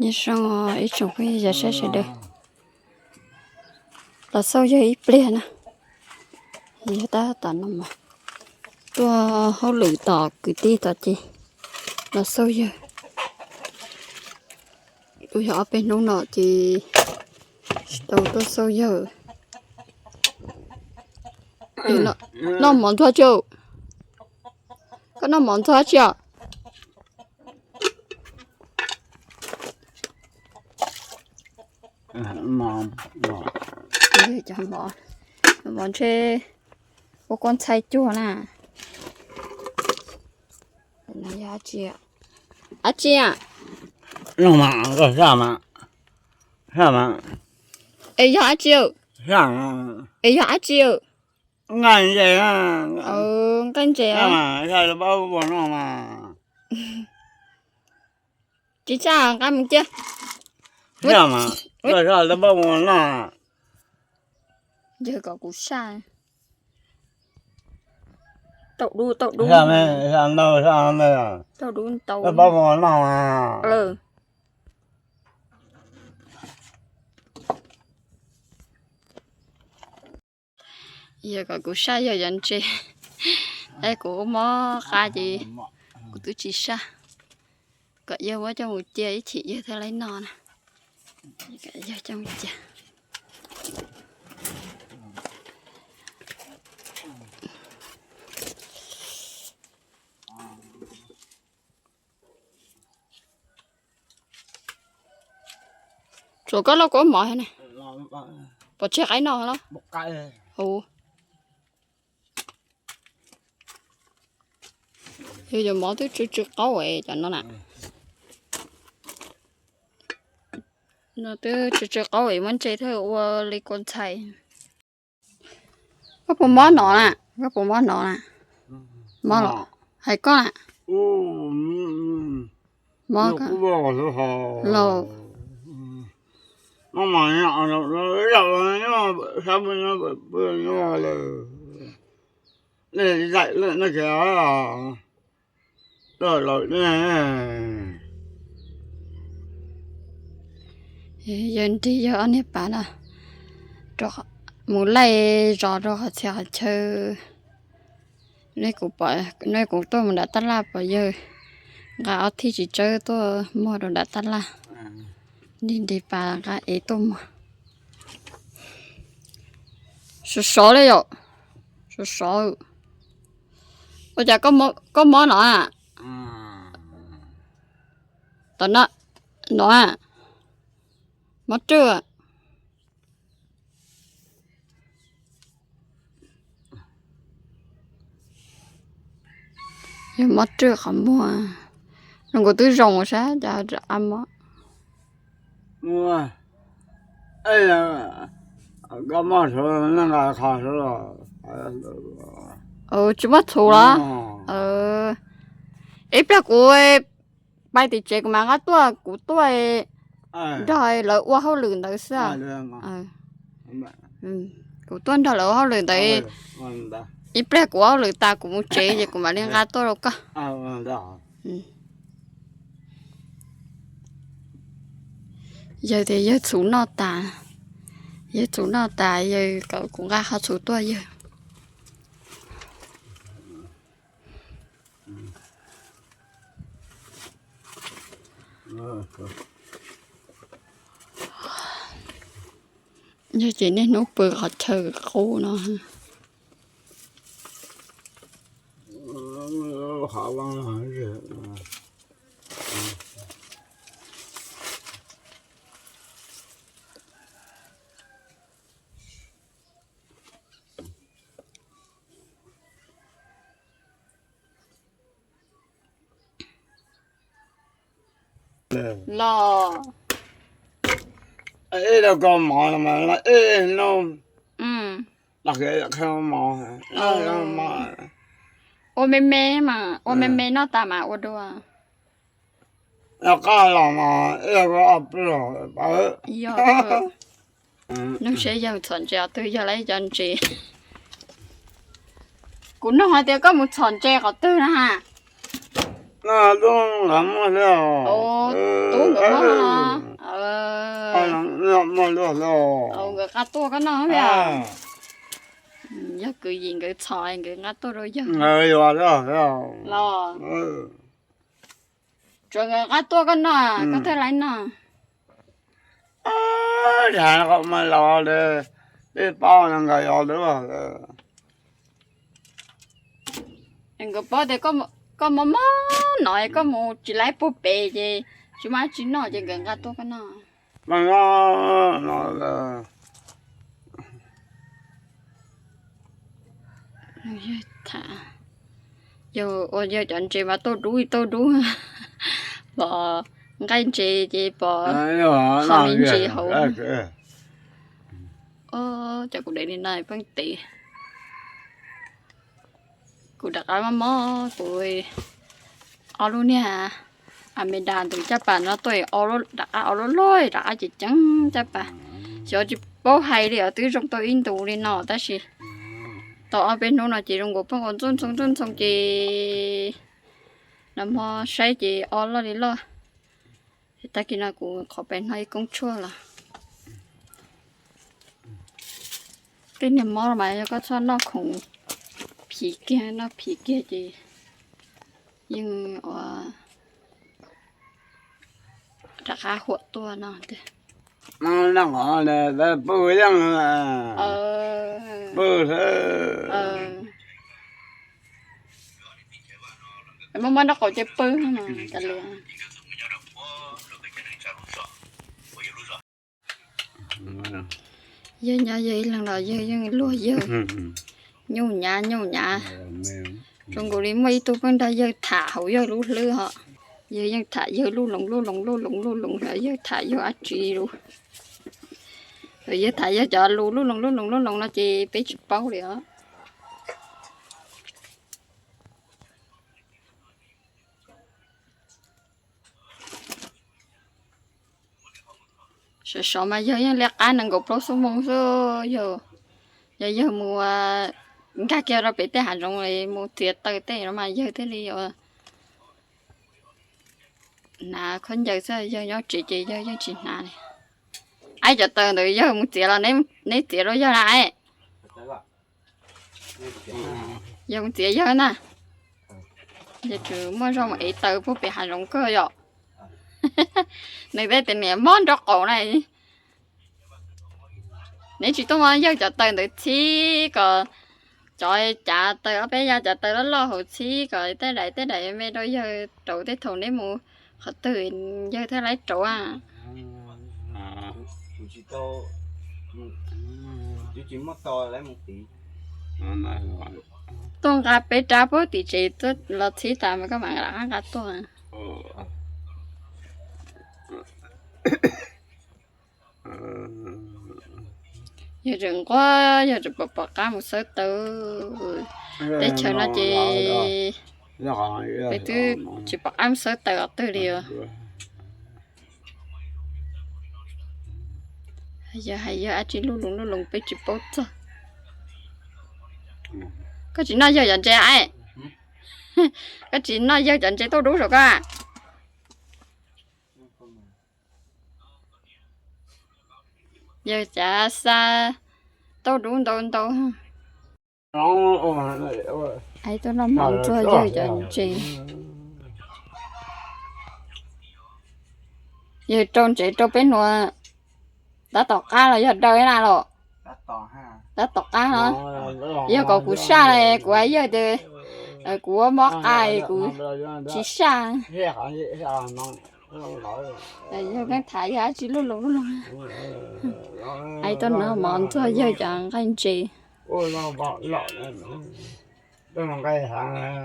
Nyob zoo ib tsoom phooj ywg saib sawv daws, los xauj yawg ib pliag na. Yog tab tom no mas tuaj hauj lwm tom kwv tij tom ces los xauj yawg. Twb yog ob peb hnub no ces tsis tau tuaj xauj yawg. Noj mov ntxuag tsi? Koj noj mov ntxuag tsi os? Cov mov ntshe ua kua ntxhai cuag na. Dab tsi? Es yog dab tsi? Es yog dab tsi? Nqaij ntses. Nqaij ntses. Tsis tshaj nqa mus cia. Yawg kom kuv saj. Tau dub, tau dub. Tau dub ntau. Yawg kom kuv saj yawg cov ntses. Es kuv mob qab ces kuv twb tsis saj. Kom yawg muab coj mus cia ib chim yawg thiaj li noj na. Yawg coj mus cia. Tsuav koj loj kuv mov ne. Pov tseg qaib no los? Yog yuav mov twb tsw tsw qaub es cov no na. No twb tsw tsw qaub es muab ntse thiaj ua li kua ntxhai. Koj puas mob no na? Koj puas mob no na? Mob los? Hais koj na. Mob los? Yawg nrig yawg ob niag pas no mus laij zos rau qhov txhia qhov chaw. Nej kuv tuaj mus nram tab laj pom yawg nqa ob thij txiv tsawb tuaj muag rau nram tab laj. Nrig nrig pas nqa ev tuaj muag. Sov sov li yom. Sov sov. Ua cas koj mob no? Tom no, no, mob rwj. Yog mob rwj qhov muag. Zoo nkaus twb zoo sab cas a mob. Tsis muaj txhuv los? Ib pliag kuv pais tim tsev kuv mam nqa tuaj, kuv tuaj nrog lawv ua hauj lwm ntawd xwb. Kuv tuaj nrog lawv ua hauj lwm ntawd. Ib pliag kuv ua hauj lwm tas kuv mus tsev ces kuv mam li nqa tuaj rau koj. Yawg tias yawg txhuv noj tas, yawg txhuv noj tas yawg kom kuv nqa qhov txhuv tuaj yawg. Yog ces niaj hnub pw qhov chaw qub no. Los, ua me me mas, ua me me noj tas mas ua dua. Yog, nug seb yawg txhom ntses qhov twg, yawg lawv cov ntses. Kuv nug hais tias koj mus txhom ntses qhov twg na? No tub nkawd muaj li os. Tub nkawd muaj no. Muaj li os. Nkawd nqa tuaj koj noj li os. Yog kwv yim nkawd txhom nkawd nqa tuaj rau yawg. Los. Tsuav nkawd nqa tuaj koj noj, koj thiaj li noj. Yog qhov muaj los li, peb paub no nkawd yog lub. Nkawd paub tias koj mob mob no, koj mus tsis laib puag pem ces tsis muaj dab tsi noj ces nkawd nqa tuaj koj noj. Yawg ua yawg cov ntses mas tuaj dub tuaj dub, pom nqaij ntses ces pom qho me ntses hauv. Cov kuv dev li no pheej tev. Kuv rov qab mob mob kuv ob lub niag a me das ntawd caj pas no tuaj rov qab ob lub loj rov qab ceev ceev caj pas. Xyov tsis paub hais li os, twb zoo tau ib ntus li no tab sis tau ob peb hnub no ces zoo nkaus pheej ua ntxooj ntxoo ntxooj ntxoo ces nag hmo saib ces o loj li loj. Tag kis no kuv qhov pem no ib koob tshuaj los. Tej niag mob mas yog koj txhob noj khoom phiv kiag, noj phiv kiag ces yeej ua rov qab huam tuaj no tiag. Pw yeej pw xwb. Muaj muaj nraub qaum ces pw no. Yawg nyob yawg ib leeg los yawg yeej luag yawg nyuj nyav nyuj nyav. Zoo nkaus li muaj ib tug pheej nrog yawg tham hauv yawg lub hlwb ho. Yawg yeej tham yawg lub loos lub loos lub loos lub loos, yawg tham yawg dab tsi lus. Yawg tham yawg cov lus lub loos lub loos lub loos no ces peb tsis paub li os. Sov sov mas yawg yeej liab qab nees nkaum plaub xuab moos xwb. Yog yawg mus nkag kiag rau pem tej hav zoov mus txiav taws tej no mas yawg thiaj li hnav khaub ncaws xwb, yawg nyob tsev ces yawg yeej tsis hnav li. Aib, cov taws ntawd yawg mus txiav los neb txiav rau yawg na? Yawg mus txiav yawg na. Yawg tseem muaj zog mus ev taws puag pem hav zoov kawg yom. Nws tej tias niam mob nraub qaum na. Neb tsis tuaj muab yawg cov taws ntawd txhib kom cov cav taws, ob peb yav cav taws loj loj hauv txhib kom tej daim tej daim me rau yawg rauv tej thaum neb mus qhov twg yawg thiaj li rauv. Tuaj nqa peb rab puag tim tsev los txhib tas mas koj mam rov qab nqa tuaj. Yawg tseem nquag, yawg tseem pom pom qab mus xawb taws. Teb chaws no ces peb twb tsis pom qab mus xawb taws qhov twg li os. Yawg hais yawg dab tsi lub loos lub loos peb tsis paub txog. Koj tsis noj yawg cov ntses a? Koj tsis noj yawg cov ntses tauj dub saum koj? Yawg cav xa tauj dub ntau ntau. Tuaj noj mov ntxuag yawg cov ntses. Yawg rau ntses rau peb nuav, tab tom qab los yog daw na los? Tab tom qab no. Yog kom kuv saj, kuv hais yawg tias kuv ua mob qa, kuv tsis saj. Yawg pheej tham yawg dab tsi lub loos lub loos. Tuaj noj mov ntxuag yawg cov nqaij ntses.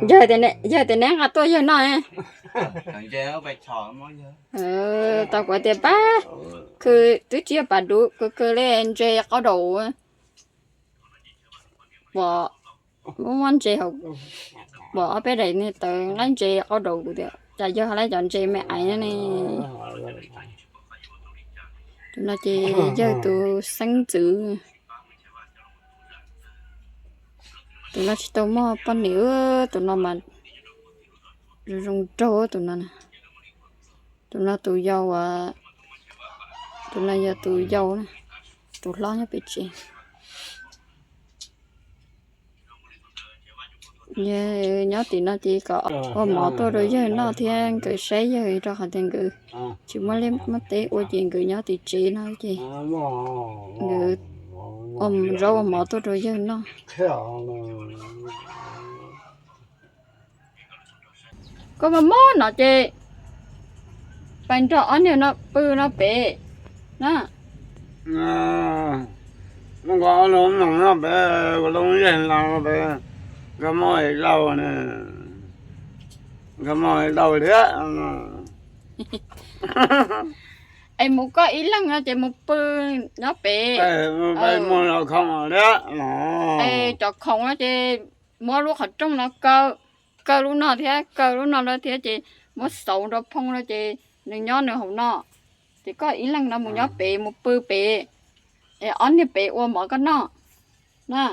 Yawg tias neb nqa tuaj yawg noj. Tau kuv tias pab, khw twb tsis yog pas dub, khw khw li ntses qau daus. Pom muaj muaj ntses hauv, pom ob peb daim niag tawv nqaij ntses qau daus, kuv tias cas yawg hais li cov ntses me aiv ne. Tus no ces yawg tus xeeb ntxwv. Tus no tsis tau muaj poj niam, tus no mas Zoo nraug tus no, tus no tus yau, tus no yog tus yau na, tus hlob nyob pem tsev. Nyob tim no ces kom ua mov tuaj rau yawg noj thiab nkawd saib yawg rau qhov tias nkawd tsis muaj liaj muaj teb ua ces nkawd nyob tim tsev no ces nkawd ua zaub ua mov tuaj rau yawg noj. Koj mas mob no ces pais nrog ob niag no pw no pem na. Muab koj ob lub noog noj pem, kuv lub yeeg no pem, nkag moj es dau ne, nkag moj es dau thiab. Es mus koj ib leeg no ces mus pw nyob pem, mus pem mus los khoom thiab. Es cov khoom no ces muab lub qhov rooj no kaw, kaw lub no thiab kaw lub no lawm thiab ces muab xauv nrog phoo no ces nws nyob nws hauv no. Ces koj ib leeg no mus nyob pem mus pw pem, es ob niag pem ua mov koj noj na.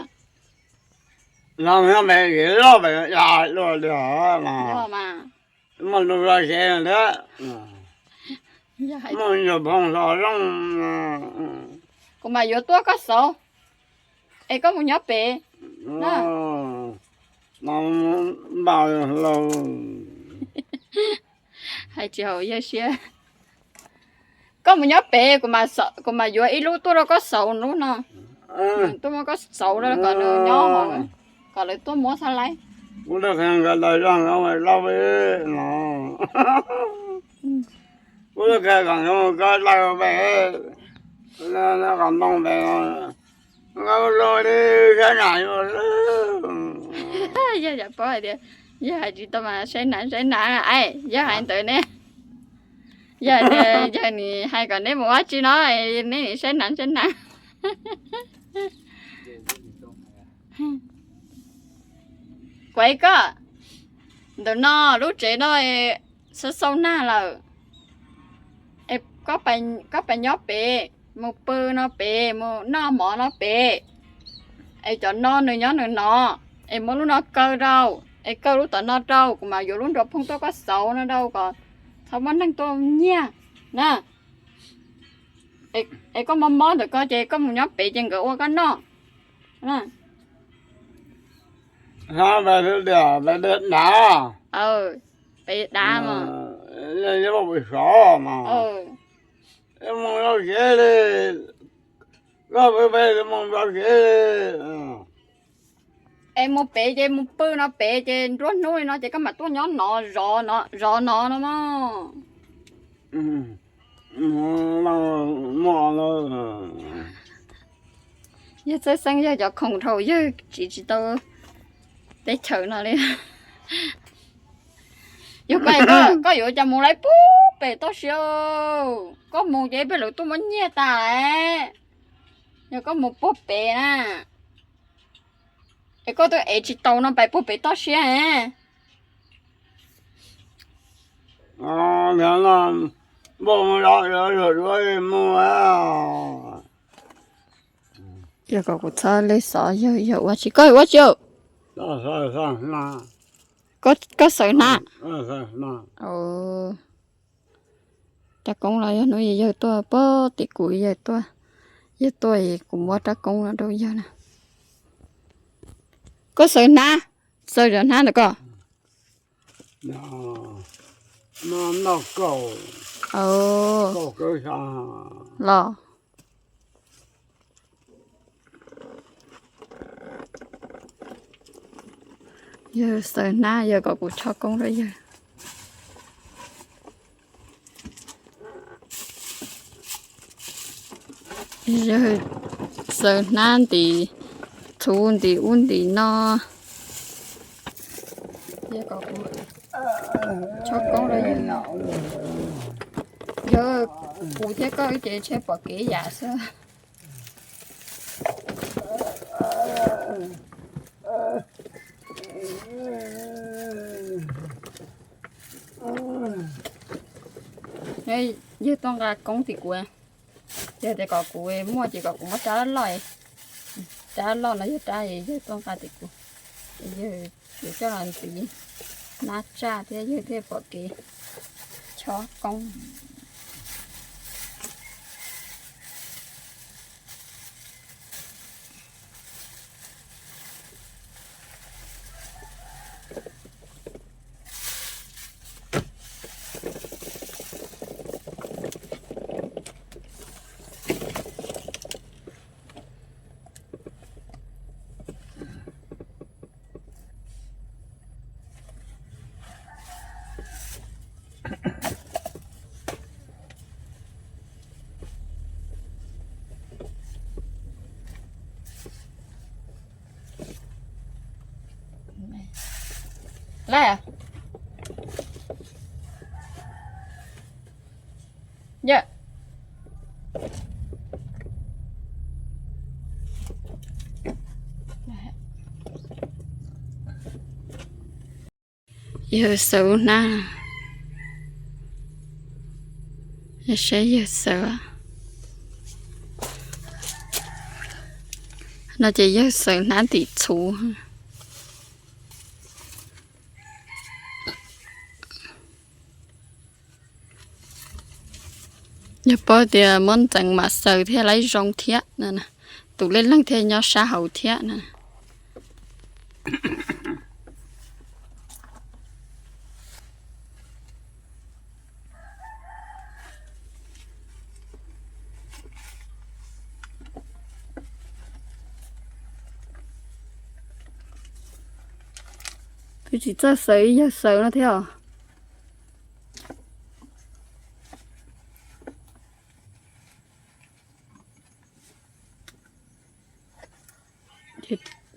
Los nyob pem kev loj pem ya luaj li mas. Muaj lus loj sev thiab. Muaj ntsuag phoo hlo zoo. Kuv mam yuav tuaj koj xauv, es koj mus nyob pem. Npau hlo. Hais tsis haum yawg siab. Koj mus nyob pem, kuv mam yuav ib lub tuaj rau koj xauv lub no. Tuaj muab koj xauv rau kom nws nyob hauv, kom lawv tuaj muab xab laib. Kuv tuaj qhia nkawd daws zog no, kuv tuaj qhia kom nkawd mus koj daws pem, kom ntoo pem, nkawd los li sab nam yuav lawm. Yog yam paub hais tias yog hais tsis tau mas saib nam saib nam, yog hais ntawd ne, yog tias yog nim hais kom neb mus ua tsi no, neb nim saib nam saib nam. Kuv hais koj, ntawm no lub tsev no xav xau nag lawm, es koj pais nyob pem, mus pw no pem, mus noj mov no pem, es cov no nws nyob nws no, es muab lub no kaw rau, es kaw lub tom no rau, kuv mam yuav lub nrog phooj tuaj koj xauv no rau kom txhob muaj neeg tuaj nyiag na. Es koj mob mob ntawm koj ces koj mus nyob pem ces nkawd ua koj noj. Pem dav, pem dav mas, mus rau tsev li, koj pem mus rau tsev li. Es mus pem ces mus pw no pem ces nruab hnub li no ces koj mam tuaj nyob no, zov no no mog. Yawg txhawj xeeb yawg cov khoom dhau yawg tsiv tsis tau teb chaws no li. Yog koj, koj yuav cas mus lawm pem toj siab, koj mus ces peb lawv tuaj muab nyiag tas. Yog koj mus puag pem na, es koj twb ev tsis tau no pais puag pem toj siab. Yog kom kuv txhob lej xov yawg, yawg ua tsi, koj ua tsi? Koj xaws hnab. Rab koob los yog hnub yawg tuaj puag tim kuv, yawg tuaj, yawg tuaj es kuv muab rab koob no rau yawg na. Koj xaws hnab, xaws cov hnab ntawm koj. Los yawg xaws hnab, yawg kom kuv tso koob rau yawg. Yawg xaws hnab ntim txhuv ntim ub ntim no. Yawg kom kuv tso koob rau yawg. Yawg, kuv thiab koj ces tsheb pom kev yam xwb. Yawg tuaj nqa koob tim kuv, yawg tias kom kuv muaj ces kom kuv muab rab loj, rab loj no yog rab yawg tuaj nqa tim kuv, yawg yuav coj los ntxiv. Nab tsaj thiab yawg thiaj pom kev chob koob. Yawg xaws hnab, saib yawg xaws. No ces yawg xaws hnab tim txhuv. Yog paub tias muab ntxeev mam xaws thiaj laib zoo thiab, tus lej leeg thiaj nyob sab hauv thiab na. Twb tsis txawj xaws ib yawg xaws no thiab os.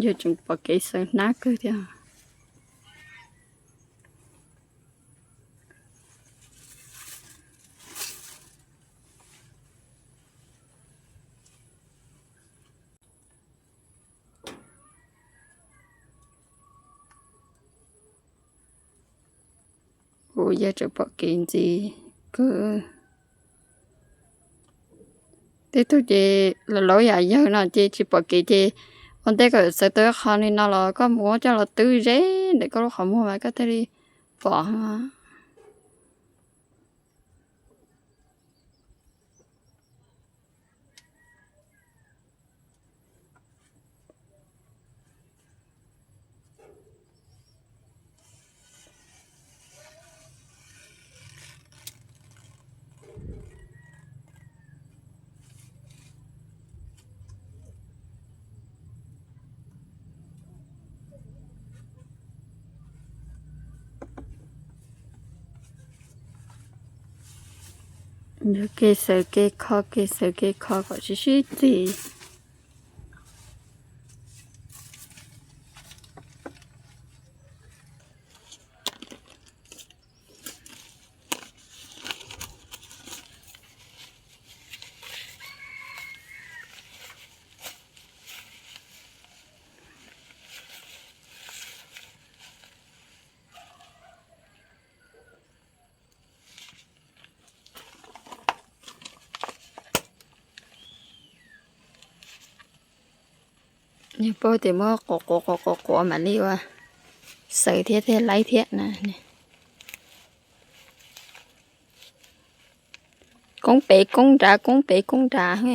Yawg tseem pom kev xaws hnab kawg thiab. Kuv yawg tseem pom kev ntxiv kawg. Tej tug ces laus laus yam yawg no ces tsis pom kev ces ua ntej kom xaws tau ib qho li no los koj mus coj los twb ze ntawm koj lub qhov muag mas koj thiaj li pom. Yog kev xaws kev kho, kev xaws kev kho kom sib sib txig. Yog paub tias muab quav quav quav quav quav mam li ua xaws thiab thiaj laib thiab na. Koob pem koob nrad, koob pem koob nrad.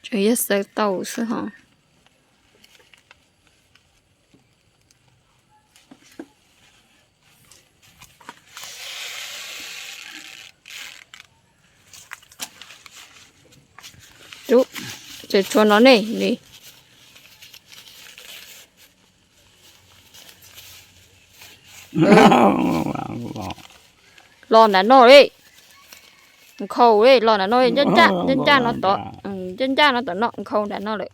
Tseem yog xaws tau xwb hos. Tub, tseem tshuav no ne, ni. Los nram no li. Nkhaus li, los nram no li, ncaj ncaj, ncaj ncaj no tod, ncaj ncaj no tom no, nkhaus nram no lawm.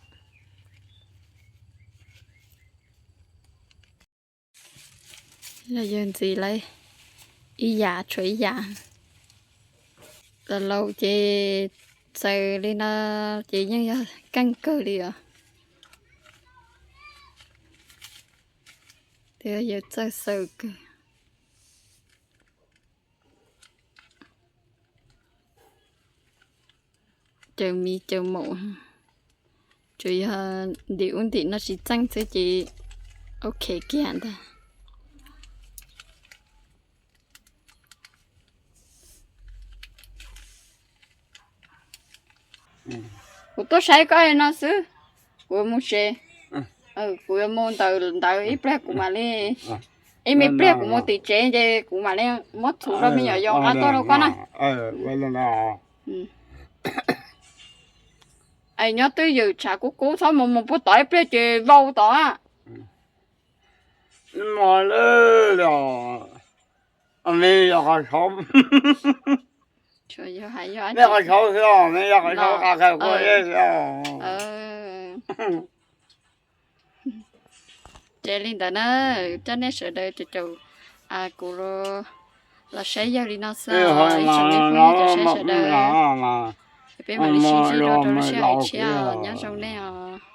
Yawg ntxiv lawv ib yam tshuav ib yam. Laus laus ces xaws li no ces yeej yog keej kawg li os. Yawg txawj xaws kawg. Cawm miv cawm maum, Tsuas yog ntim ub ntim no tsis txeej xwb ces ok kiag ntag. Kuv tuaj saib koj no xwb, kuv yuav mus tsev. Kuv yuav mus ntawd ntawd ib pliag kuv mam li, ib me pliag kuv mus tim tsev ces kuv mam li muab txhuv rau me nyuam yaus nqa tuaj rau koj na. Es nyob twj ywm tshav kub kub txhob mus, mus puag tod ib pliag ces vau tod. Me yog qhov saud, me qhov saud xwb os, me yog qhov saud qa khaws kuv. Ces li ntawd na, coj nej sawv daws caum caum kuv los saib yawg li no xwb os, ib tsoom nej phooj ywg cov saib sawv daws. Peb mam li sib ntsib dua rau lub sij hawm tshiab, nyob zoo nej os.